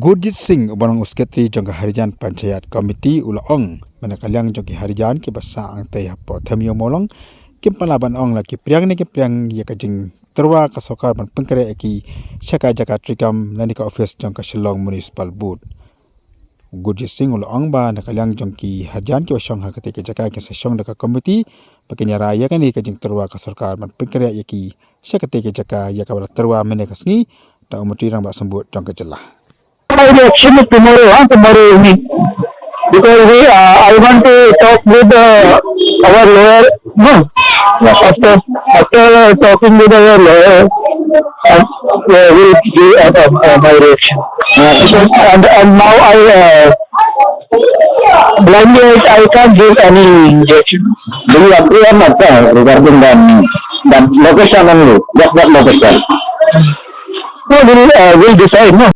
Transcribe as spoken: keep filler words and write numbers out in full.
Gurjit Singh, uba long u sekretari jong ka Harijan Panchayat Committee, u la ong ba na ka liang jong ki Harijan kiba sah hangtei hapoh Them Ïew Mawlong, kim pat lah ban ong la ki priang ne ki priang ïa ka jingtyrwa ka sorkar ban pynkhreh ïa ki sha ka jaka treikam lane ka office jong ka Shillong Municipal Board. U Gurjit Singh u la ong ba na ka liang jong ki Harijan kiba shong ha katei ka jaka kin sa shong da ka committee ba kin ïarai ïa kane ka jingtyrwa ka sorkar ban pynkhreh ïa ki sha katei ka jaka, ïa kaba la tyrwa mynne ka sngi da u Myntri Rangbah Symbood jong ka jylla. My reaction is tomorrow, huh? Tomorrow evening. Because we, uh, I want to talk with, uh, our lawyer. No. After, after, uh, talking with our lawyer, uh, uh, we'll give, uh, uh, uh, my reaction. And, and now I, uh, blindly I, I can't give any reaction. Will you appear or not, uh, regarding the, the location only? Just that location. No, we'll, uh, we'll decide, no?